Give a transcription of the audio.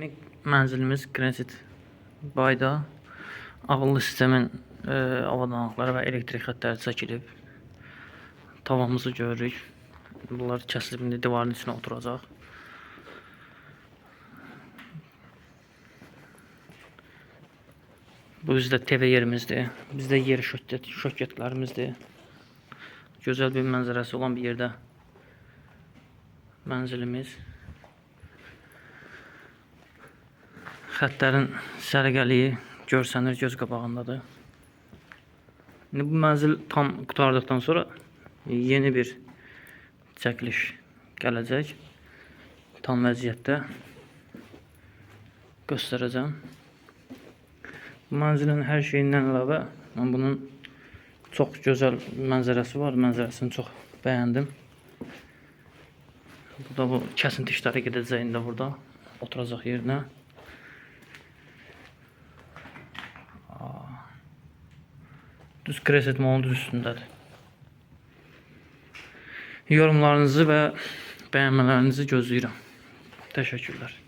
Yeni mənzilimiz Crescent Bayda ağıllı sistemin avadanlıqları və elektrik xəttləri çəkilib. Tavamızı görürük. Bunlar kəsilib indi divarın içinə oturacaq. Bu bizdə TV yerimizdir. Bizdə yer şoketlərimizdir. Gözəl bir mənzərəsi olan bir yerdə mənzilimiz. Xəttlərin səliqəliyi görsənir, göz qabağındadır. İndi bu mənzil tam qurtardıqdan sonra yeni bir çəkiliş gələcək. Tam vəziyyətdə göstərəcəm. Bu mənzilin hər şeyindən əlavə mən bunun çox gözəl mənzərəsi var. Mənzərəsini çox bəyəndim. Bu da bu kəsinti işləri gedəcək indi burada oturacaq yerinə. Düz Crescent Mall'un düz üstündədir. Yorumlarınızı və bəyənmələrinizi gözləyirəm. Təşəkkürlər.